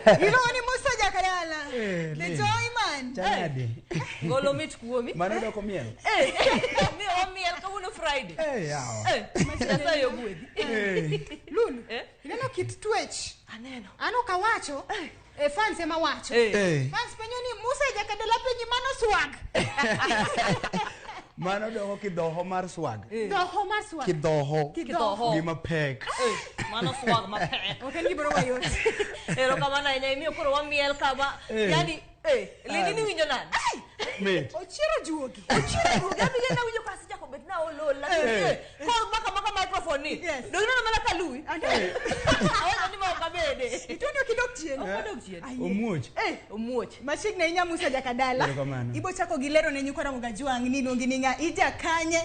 Iluongo ni Musa Jakadala. Eh, The lit. Joy Man. Chanade. Ngolo mit kuomi. Mano doko miel. Eh, miyo wamiel kawuono Friday. Eh, yawa. Eh, Nyasaye ogwedhi. Eh. Lulu. Eh? Ineno kit twech. Aneno. An ok awacho. Eh, fans ema wacho. Eh. Eh. Fans penjo ni Musa Jakadala penji mano swag. Mano doko kidhoho mar swag. Dhoho mar swag. Kidhoho. Kidhoho. Gima pek. Eh, mano swag mapek. Ok en gimoro mayot. Erokamano ahinya imiyo koro wamiel kama. Eh. Yani, eh, lini niwinjo nade? Mit. Ochiero juogi. Ochiero awinjo ka asechako bet na olol lakini Eh. eh, koro maka maka microphone ni. Yes. Dong ineno mana ka lui. Aneno. Awacho ni ma ok abede. Itondo kidok chien. Ok adog chien. Ayie. Omuoch. Eh, omuoch. Machiegni ahinya Musa Jakadala. Erokamano. Ibo chako gi lero ne nyikwa Ramogi Ajwang' ni iluongi ni ng'a, ija kanye.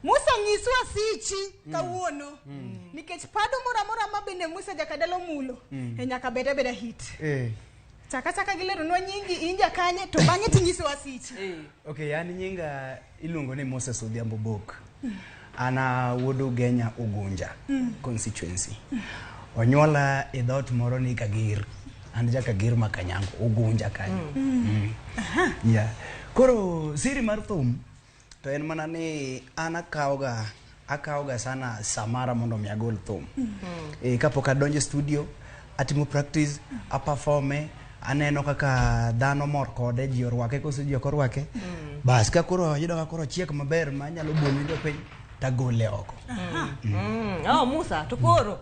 Musa nyiswa sichi kawuono. Nikech pado moro amora ma bende Musa Jakadala omulo, e nyaka bed abeda hit. Eh. Chaka chaka gi leronwa nyingi, inja kanye, to bang'e tinyisowa sichi. Eh. Okay, an nyinga iluongo ni Moses Odhiambo Bok. An a wuod Ugenya Ugunja constituency. Onyuola e dhoot moro ni Kagir. An ja Kagir ma Kanyango, Ugunja kanyo. Mm. Yeah. Koro siri mar thum to en mana ni an akawoga akawoga sana samara mondo mi agol thum. Eh, kapok adonjo e studio atimo practice, aperforme, aneno kaka dhano mor kode, ji orwake koso ji ok orwake. Bas ka koro ayudo ka koro ochiek maber ma anyalo bole jopiny tagole oko. Oh, Musa, to koro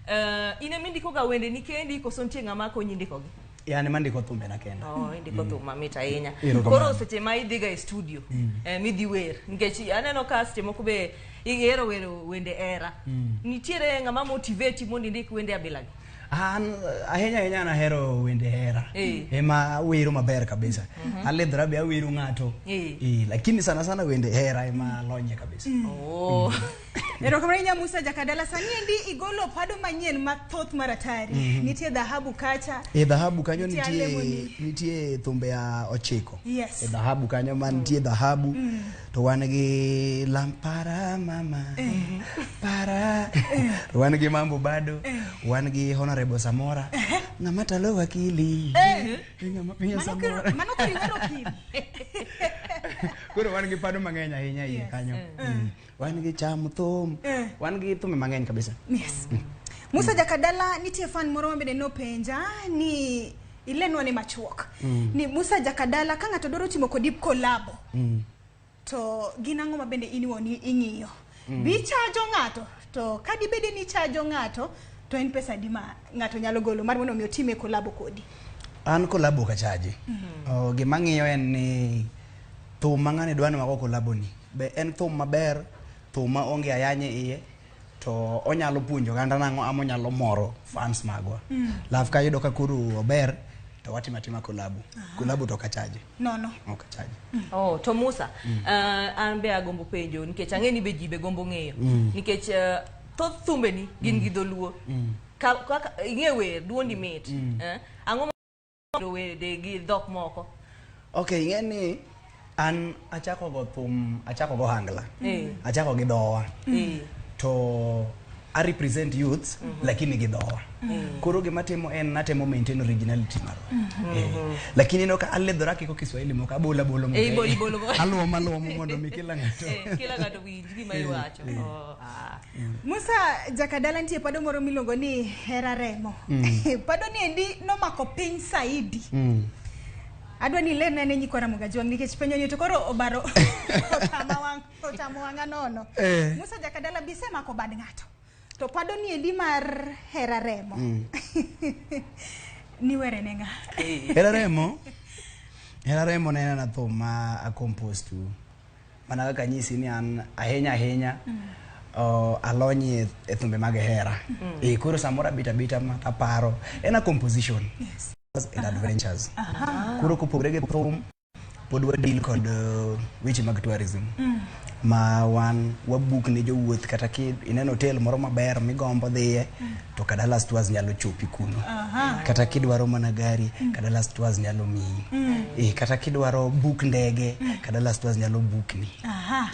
eh, in ema indiko ga wendeni kendi koso nitie ng'ama konyi ndikogi? Yani mandiko thumbe na kenda. Oh, indiko thum mamit ahinya. Erokamano. Koro seche ma idhiga e studio midhi wer nikech aneno ka seche moko be ihero wero wende hera. Nitiere ng'ama motivate mondo indik wende abilagi? An ahinya ahinya an ahero wende hera. Eh. Ema awero maber kabisa. Alidhra be awero ng'ato. Eh. Eh, lakini sana sana wende hera ema alonye kabisa. Oh. Erokamano ahinya Musa Jakadala. Sani endi igolo pado manyien mathoth mar atari. Nitie dhahabu kacha. E dhahabu kanyo Nitie nitie alemoni. nitie thumbe ya ochiko. Yes. E dhahabu kanyo ma nitie dhahabu to wan gi lampara mama para to wan gi mambo bado wan gi honorable Samora ng'ama talo wakili Eh, ng'ama pinya Mano Samora koro mano koro iwero kim. koro wan gi pado mang'eny ahinya iye kanyo. Wan gi cham thum wan gi thumbe mang'eny kabisa. Yes. Musa Jakadala nitie fan moro ma bende nopenja ni ilenwa ne machuok. Ni Musa Jakadala ka ng'ato dwaro timo kodi kolabo. To gin ang'o ma bende in iwuon ing'iyo? Bi chajo ng'ato to kadibede ni ichajo ng'ato to en pesa adi ma ng'ato nyalo golo mar mondo mi otime kolabo kodi? An kolabo kachaji. Oh, gima ng'iyo en ni thum ma ng'ani dwa ni wago kolabo ni be en thum maber, thum ma onge ayany e iye to onyalo puonjo oganda nang'o ama onyalo moro fans magwa. Laf kayudo ka koro ober to watimo atima kolabo. Kolabo to ok achaji. Nono. Ok achaji. Oh, to Musa, an be agombo penjo nikech ang'e ni be ji be gombo ng'eyo. Nikech thoth thumbeni gin gi dholuo. Ka, kaka ing'e wer, duondi mit. Eh, ang'o ma wende gi dhok moko? Okay, ing'e ni an achako go thum, achako go hangla. Eh. Achako gi dhowa. Eh. To I represent youths lakini gi dhowa. Koro gima timo en natemo maintain originality marwa. Eh. Lakini ineno ka aledhora kiko Kiswahili moko abolo abolo moko. Eh, ibolo ibolo moko. Aluomo aluomo mondo mi kila ng'ato. Eh, kila ng'ato winj gima iwacho. Oh, ah. Musa Jakadala nitie pado moro miluongo ni Hera Remo. Pado ni endi nomako piny saidi. Adwa ni ilerna ne nyikwa Ramogi Ajwang' nikech penjo ni to koro obaro otama wang' otamo wang'a nono. Eh. Musa Jakadala bisemako bad ng'ato. To pado ni endi mar Hera Remo. Niwere ne ng'a? Hera Remo. Hera Remo ne en ana thum ma a compose tu. Mana kaka anyisi ni an ahinya ahinya alony e thumbe mag hera. Eh, koro samoro abet abeta ma aparo. En a composition. Yes. And adventures. Koro kopogore gi thum, pod wa deal kod weche mag tourism. Ma wan wabook ne jowuoth kata ki ineno hotel moro maber migombo dhiye to Kadalas Tours nyalo chopi kuno. Kata kidwaro mana gari, Kadalas Tours nyalo miyi. Eh, kata kidwaro book ndege, Kadalas Tours nyalo book ni.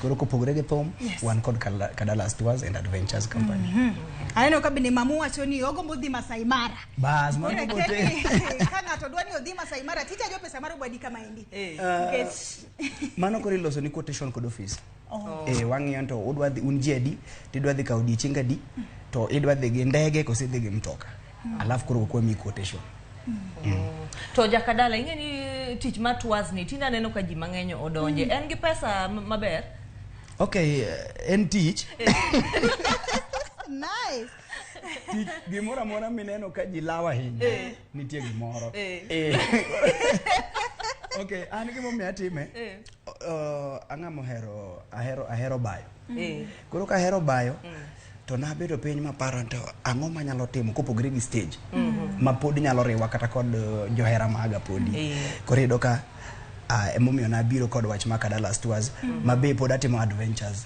Koro kopogore gi thum, Yes. wan kod Kadalas Tours and Adventures Company. Aneno ka bende mamu wacho ni ogombo dhi Masai Mara. Bas, mano Koro bote. akia ni ka ng'ato dwa ni odhi Masai Mara tichajo pesa mar obadi kama endi. Nikech Mano koro iloso ni quotation kod office. Oh. Wang'iyo to udwa dhi un ji adi, tidwa dhi kawo odiochieng' adi, to idwa dhi gi ndege koso idhi gi mtoka. Alafu koro kwami quotation. To Jakadala, ing'e ni tich mar tours ni tinde aneno ka ji mang'eny odonje. En gi pesa maber? Okay, en tich. Nice. Tich gimoro amora mineno ka ji lawo ahinya, nitie gimoro. Okay, an gimomiyo atime, ang'ama ohero, ahero bayo. Koro ka ahero bayo, to nabedo piny maparo to ang'o manyalo timo kopogore gi stage ma pod nyalo riwa kata kod johera maga podi. Koro iyudo ka emomiyo nabiro kod wach mar Kadalas Tours ma be pod atimo adventures.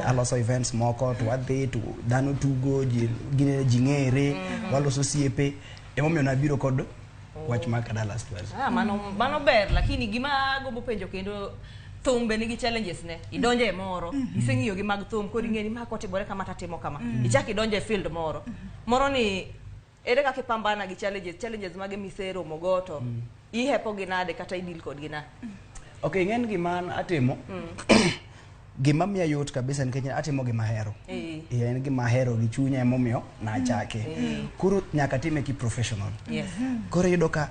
Aloso events moko to wadhi to dhano tugo, ji ng'ere, waloso osiepe. Emomiyo nabiro kod wach mar Kadalas Tours. Mano ber, lakini gima agombo penjo kendo, thum be nigi challenges ne. Idonje e moro, iseng'iyo gi mag thum, koro ing'e ni ma kotimore kama tatimo kama. Ichak idonje e field moro. Moro ni ere kaka ipambana gi challenges mage miseromo go to ihepo gi nade kata idil kodgi nade? Okay, ing'e ni gima atimo, gima miya yot kabisa nikech atimo gima ahero. En gima ahero gi chunya emomiyo nachake. Koro nyaka time ki professional. Koro iyudo ka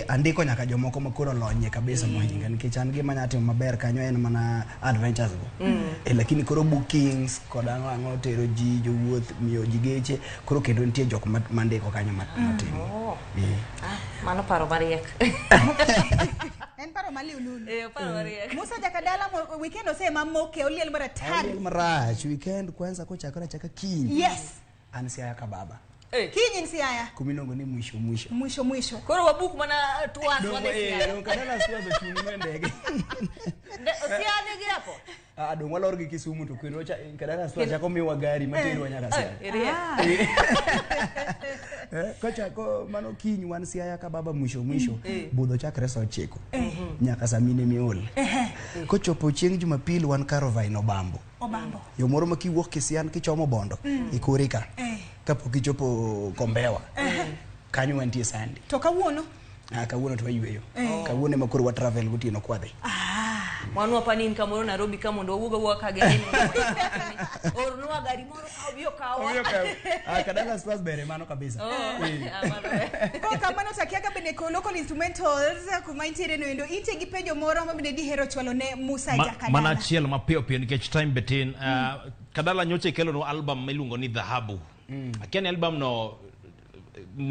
andiko nyaka jomoko ma koro olonyie kabisa mohinga nikech an gima anyalo timo maber kanyo en mana adventures go. Lakini koro bookings kod ang'o ang'o tero ji, jowuoth, miyo ji geche, koro kendo nitie jok mandiko kanyo matimo. Mano paro mariek. En paro maliululu. Paro mariek. Musa Jakadala weekend osema moke oliel maratari. Oliel marach weekend kwanza kochakore achaka kiny. Yes. An Siaya ka baba. Kiny in Siaya. Kumiluongo ni mwisho mwisho. Mwisho mwisho. Koro wabuk mana tours wadhi Siaya. Dong Kadalas Tours ochung' ne ndege. Siaya nigi hapo? Dong walor gi Kisumu to kendo Kadalas Tours chako miwa gari materwa nyaka Siaya. Iriek. Kochako mano kiny wan Siaya ka baba mwisho mwisho. Budho chakre saa 9. Nyaka saa mine miol. Kochopo chieng' Jumapili wan Caroline Obambo. Obambo. Yo moro ma kiwuok Kisian kichomo Bondo, ikori ka. Kapok ichopo Kombewa. Kanyo wantie Sunday. To kawuono? Kawuono to wayweyo. Kawuono ema koro wa travel gotieno kwadhi. Mano wapani in kamoro Nairobi ka mondo wawuog awuoga ka gini. Ornwa gari moro ka obi okawa. Obi okawa. Kadalas Tours ber mano kabisa. Mano ber. Ko kamano to akia ka bende ko local instrumentals kuma intiere no endo intie gi penjo moro ma bende dihero chwalo ne Musa Jakadala. Mana achiel mapiyo piyo nikech time be tin. Kadala nyocha ikelonwa album miluongo ni Dhahabu. Akia ni album no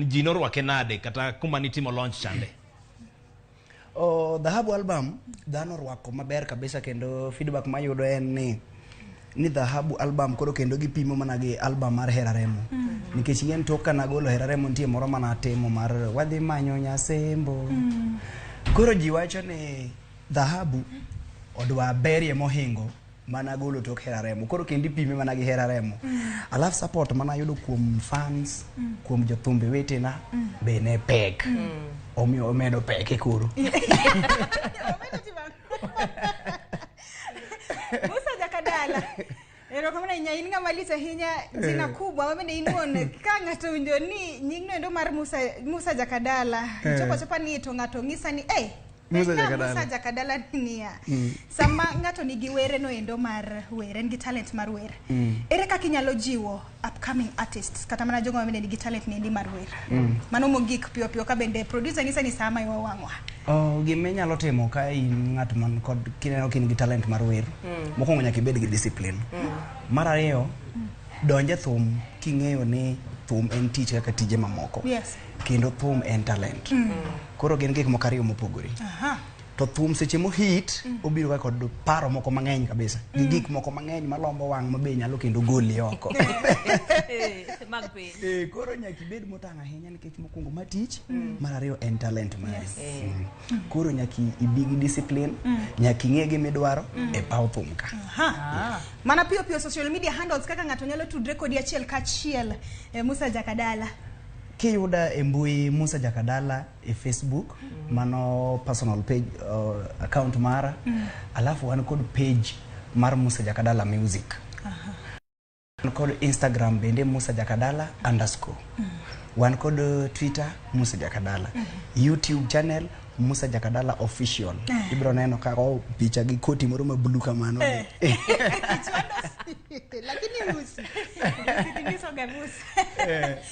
ji norwake nade kata kuma nitimo launch chande? Dhahabu album dhano orwako maber kabisa kendo feedback mayudo en ni Dhahabu album koro kendo gipimo mana gi album mar Hera Remo. Nikech ing'e ni tok ka nagolo Hera Remo nitie moro manatimo mar wadhi manyo Nyasembo. Koro ji wacho ni Dhahabu odwa berie mohingo mana golo tok Hera Remo. Koro kendo ipime mana gi Hera Remo. Alafu support mana yudo kuom fans, kuom jothumbe wetena, be ne pek. Omiyo omedo pek e koro. Omedo timo Musa Jakadala. Erokamano ahinya, in ng'ama lich ahinya, jina kubwa ma bende in wuon ka ng'ato owinjo ni nyingno endo mar Musa Jakadala, chopo achopa ni to ng'ato ng'isa ni, Musa Musa Jakadala. Musa Jakadala niya. Sama ng'ato nigi were no endo mar wer, en gi talent mar wer. Ere kaka inyalo jiwo upcoming artists kata mana jogo ma bende nigi talent ni endi mar wer? Mano mogik piyo piyo ka bende producer ng'isa ni sama iwa wang'wa. Gima inyalo timo ka in ng'at man kod kineno ka in gi talent mar wer, mokwongo nyaka ibed gi discipline. Mar ariyo, donj e thum king'eyo ni thum en tich kaka tije mamoko. Kendo thum en talent. Koro gin gik moko ariyo mopogore. To thum seche mohit, obiro ka kod paro moko mang'eny kabisa. Gi gik moko mang'eny malombo wang' ma be nyalo kendo goli oko. Mag piny. Koro nyaka ibed motang' ahinya nikech mokwongo ma tich, mar ariyo en talent mari. Koro nyaka ibi gi discipline, nyaka ing'e gima idwaro e paw thum ka. Mana piyo piyo social media handles kaka ng'ato nyalo tudre kodi achiel kachiel, Musa Jakadala. Kiyuda e mbui Musa Jakadala e Facebook, mano personal page, account mara. Alafu wan kod page mar Musa Jakadala Music. Wan kod Instagram bende Musa Jakadala underscore. Wan kod Twitter Musa Jakadala. YouTube channel Musa Jakadala official. Ibro neno ka o picha gi koti moro ma blue kamano. Kichwano lakini usi. Usi ga usi.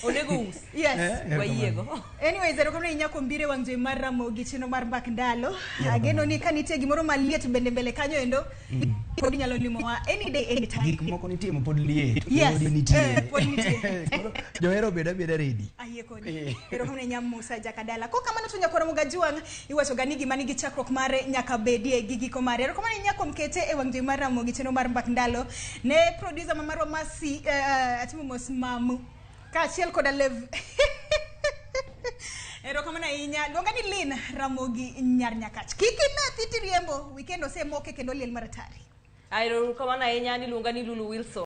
Onego us. Yes. Wayiego. Anyways, erokamano ahinya kuom biro e wang' jowi mar Ramogi chenro mar mbak ndalo. Ageno ni ka nitie gimoro maliet bende mbele kanyo endo, pod inyalo limowa any day anytime. Gik moko nitie ma pod liet. Yes. Pod nitie. Pod nitie. Koro Johera obed abeda ready. Ayie kodi. Erokamano ahinya Musa Jakadala. Kok kamano to nyakwar Ramogi Ajwang' iwacho ga ni gima nigi chakruok mare nyaka bedie gi giko mare. Erokamano ahinya kuom kete e wang' jowi mar Ramogi chenro mar mbak ndalo. Ne producer ma marwa Masi atimo mos mamu kaachiel koda Lev. Erokamano ahinya. Luonga ni Lin Ramogi Nyar Nyakach. Kik imethi tiriembo, weekend osemoke kendo liel maratari. Erokamano ahinya ni luonga ni Lulu Wilson.